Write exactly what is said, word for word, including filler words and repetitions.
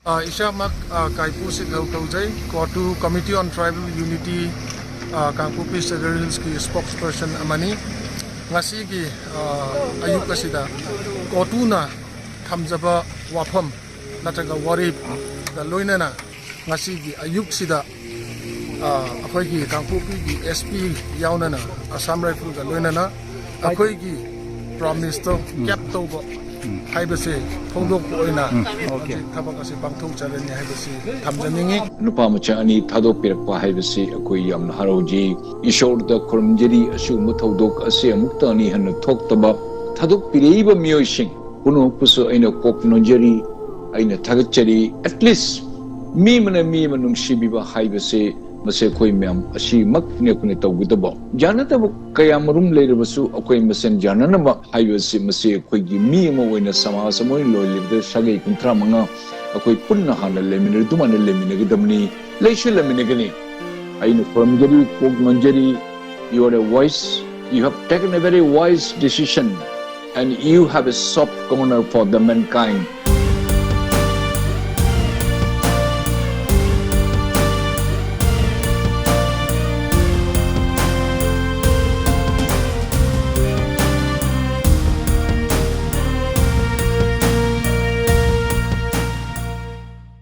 ꯑ, ꯏꯁꯥꯃꯛ, ꯑ, ꯀꯥꯏꯀꯨ ꯁꯤꯠꯍꯧ ꯀꯧꯖꯩ꯫ ꯀꯣꯇꯨ Committee on Tribal Unity, ꯑ, ꯀꯥꯡꯄꯣꯛꯄꯤ ꯁꯦꯗꯔ ꯍꯤꯜꯁꯀꯤ spokesperson ꯑꯃꯅꯤ꯫ ꯉꯁꯤꯒꯤ, ꯑ, ꯑꯌꯨꯛ ꯑꯁꯤꯗ ꯀꯣꯇꯨꯅ ꯊꯝꯖꯕ ꯋꯥꯐꯝ ꯅꯠꯇ꯭ꯔꯒ ꯋꯥꯔꯦꯞꯀ ꯂꯣꯏꯅꯅ ꯉꯁꯤꯒꯤ ꯑꯌꯨꯛꯁꯤꯗ, ꯑ, ꯑꯩꯈꯣꯏꯒꯤ ꯀꯥꯡꯄꯣꯛꯄꯤꯒꯤ S P ꯌꯥꯎꯅꯅ, ꯑꯁꯥꯝ ꯔꯥꯏꯐꯜꯒ ꯂꯣꯏꯅꯅ ꯑꯩꯈꯣꯏꯒꯤ promise ꯇꯣ keep ꯇꯧꯕ ꯍꯥꯏꯕꯁꯦ ꯐꯣꯡꯗꯣꯛꯄ ꯑꯣꯏꯅ ꯍꯧꯖꯤꯛ ꯊꯕꯛ ꯑꯁꯤ ꯄꯥꯡꯊꯣꯛꯆꯔꯅꯤ ꯍꯥꯏꯕꯁꯤ ꯊꯝꯖꯅꯤꯡꯏ꯫ ꯅꯨꯄꯥ ꯃꯆꯥ ꯑꯅꯤ ꯊꯥꯗꯣꯛꯄꯤꯔꯛꯄ ꯍꯥꯏꯕꯁꯤ ꯑꯩꯈꯣꯏ ꯌꯥꯝꯅ ꯍꯔꯥꯎꯖꯩ꯫ ꯏꯁꯣꯔꯗ ꯈꯨꯔꯨꯝꯖꯔꯤ, ꯑꯁꯤꯒꯨꯝꯕ ꯊꯧꯗꯣꯛ ꯑꯁꯤ ꯑꯃꯨꯛꯇ ꯑꯅꯤ ꯍꯟꯅ ꯊꯣꯛꯇꯕ꯫ ꯊꯥꯗꯣꯛꯄꯤꯔꯛꯏꯕ ꯃꯤꯑꯣꯏꯁꯤꯡ ꯄꯨꯝꯅꯃꯛꯄꯨꯁꯨ ꯑꯩꯅ ꯀꯣꯛ ꯅꯣꯟꯖꯔꯤ, ꯑꯩꯅ ꯊꯥꯒꯠꯆꯔꯤ꯫ At least ꯃꯤ ꯑꯃꯅ ꯃꯤ ꯑꯃ ꯅꯨꯡꯁꯤꯕꯤꯕ ꯍꯥꯏꯕꯁꯦ, ꯃꯁꯤ ꯑꯩꯈꯣꯏ ꯃꯌꯥꯝ ꯑꯁꯤꯃꯛꯅꯤ ꯑꯩꯈꯣꯏꯅ ꯇꯧꯒꯗꯕ꯫ ꯌꯥꯅꯗꯕ ꯀꯌꯥ ꯃꯔꯨꯝ ꯂꯩꯔꯕꯁꯨ ꯑꯩꯈꯣꯏ ꯃꯁꯦꯟ ꯌꯥꯅꯅꯕ ꯍꯥꯏꯕꯁꯤ, ꯃꯁꯤ ꯑꯩꯈꯣꯏꯒꯤ ꯃꯤ ꯑꯃ ꯑꯣꯏꯅ, ꯁꯃꯥꯖ ꯑꯃ ꯑꯣꯏꯅ ꯂꯣꯏꯔꯤꯕꯗ ꯁꯥꯒꯩ ꯀꯨꯟꯊ꯭ꯔꯥ ꯃꯉꯥ ꯑꯩꯈꯣꯏ ꯄꯨꯟꯅ ꯍꯥꯟꯅ ꯂꯩꯃꯤꯟꯅꯔꯤ ꯑꯗꯨꯃꯥꯏꯅ ꯂꯩꯃꯤꯟꯅꯒꯗꯕꯅꯤ, ꯂꯩꯁꯨ ꯂꯩꯃꯤꯟꯅꯒꯅꯤ꯫ ꯑꯩꯅ ꯈꯨꯔꯨꯝꯖꯔꯤ, ꯀꯣꯛ ꯅꯣꯟꯖꯔꯤ, you are a wise, you have taken a very wise decision and you have a soft corner for the mankind.